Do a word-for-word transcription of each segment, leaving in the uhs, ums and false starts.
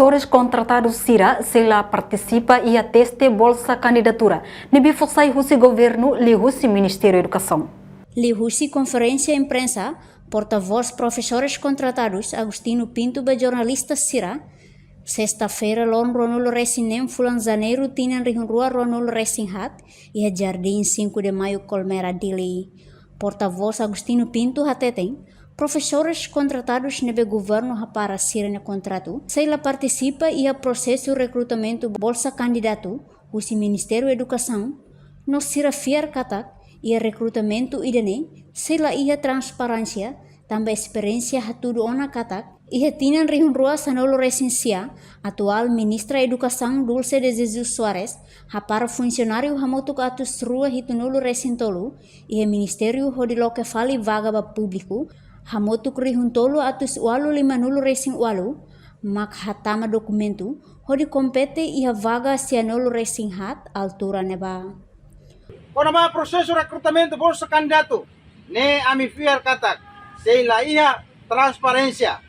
Profesores kontratadu sira sei la partisipa iha teste bolsa kandidatura ne'ebé fó sai husi governu liuhusi Ministériu Edukasaun. Liuhusi konferénsia imprensa, portavós profesores kontratadus Agostinho Pinto ba jornalista sira, sesta-feira, loron ruanulu-resin-neen fulan Janeiru tinan rihun rua ruanulu-resin-haat, iha Jardim Cinco de Maio Colmera, Dili. Portavós Agostinho Pinto hateten, profesores kontratadus ne'ebé governu hapara sira-nia kontratu sei la partisipa iha prosesu rekrutamentu bolsa kandidatu husi Ministériu Edukasaun, no sira fiar katak iha rekrutamentu ida-ne'e sei la iha transparénsia, tanba esperiénsia hatudu ona katak iha tinan rihun rua sanulu-resin-sia, atuál Ministra Edukasaun Dulce de Jesus Soares hapara funsionáriu hamutuk atus rua hitunulu-resin-tolu iha ministériu hodi loke fali vaga ba públiku hamutuk rihun tolu atus ualu limanulu-resin-ualu, mak hatama dokumentu hodi kompete iha vaga sianulu-resin-haat altura ne'ebá. Kona-ba prosesu rekrutamentu bolsa kandidatu ne'e, ami fiar katak sei la iha transparénsia.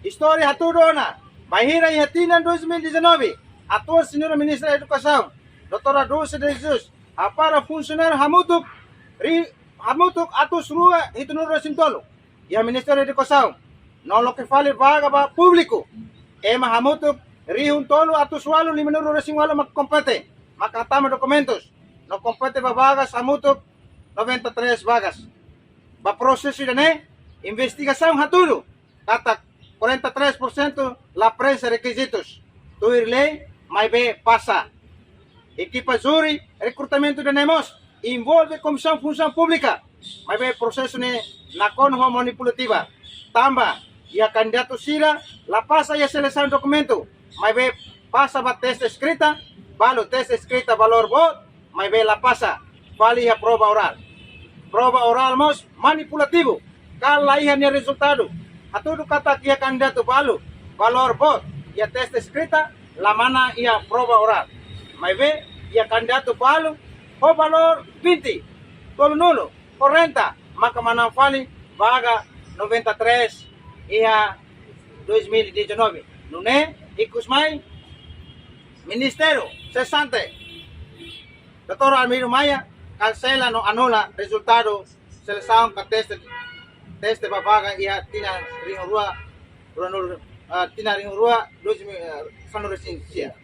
Istória hatudu ona, bainhira iha tinan dois mil e dezanove, atuál Señora Ministra Edukasaun, Doutora Dulce de Jesus, hapara funsionáriu hamutuk ri-, hamutuk atus rua hitunulu-resin-tolu iha Ministériu Edukasaun, no loke fali vaga ba públiku. Ema hamutuk rihun tolu atus ualu limanulu-resin-ualu mak kompete, mak hatama dokumentus, no kompete ba vagas hamutuk noventa e três vagas. Ba prosesu ida-ne'e, investigasaun hatudu katak quarenta e três por cento la preenxe rekizitus, tuir lei, maibé pasa. Ekipa júri rekrutamentu ida-ne'e mós envolve Komisaun Funsaun Públika, maibé prosesu ne'e nakonu ho manipulativa. Tanba iha kandidatu sira la pasa iha selesaun dokumentu, maibé pasa ba teste eskrita, balu teste eskrita valór boot, maibé la pasa, fali iha prova orál. Prova orál mós manipulativu, ka la iha nia rezultadu. Hatudu katak iha kandidatu balu valór boot iha teste eskrita, la manán iha prova orál. Maibé iha kandidatu balu ho valór vinte, tolunulu, quarenta, maka manán fali vaga noventa e três iha dois mil e dezanove. Nune'e, ikus mai, Ministériu sesante, Doutór Armindo Maia, kansela no anula rezultadu selesaun ka teste, teste ba vaga iha tinan rihun rua, rua nul, ah, tinan rihun rua, dois mil, ah, sanulu-resin-sia.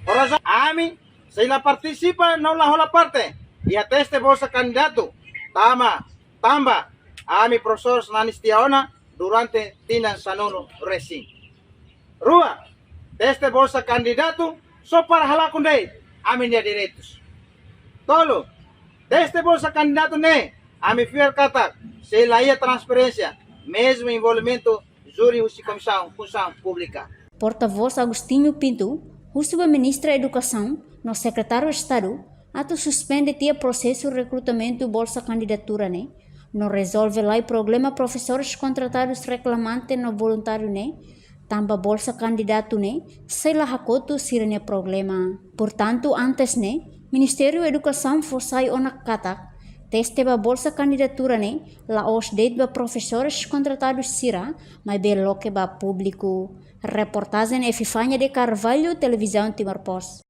Por razão, ami sei la partisipa no la hola parte iha teste bolsa kandidatu, tama, tanba ami profesór nanis tiha ona durante tinan sanulu-resin. Rua, teste bolsa kandidatu só para halakon de'it ami-nia direitus. Tolu, teste bolsa kandidatu ne'e, ami fiar katak sei la iha transparénsia, mezmu envolvimentu júri husi Komisaun Funsaun Públika. Portavós Agostinho Pinto husu ba Ministra Edukasaun no Sekretáriu Estadu atu suspende tiha prosesu rekrutamentu bolsa kandidatura ne'e, no rezolve lai problema profesores kontratadus reklamante no voluntáriu ne'e, tanba bolsa kandidatu ne'e sei la hakotu sira-nia problema. Portantu, antes ne'e, Ministériu Edukasaun fó sai ona katak teste ba bolsa kandidatura ne'e la'ós de'it ba profesores kontratadus sira, maibé loke ba públiku. Reportajen Epifania de Carvalho, Televizaun Timor Post.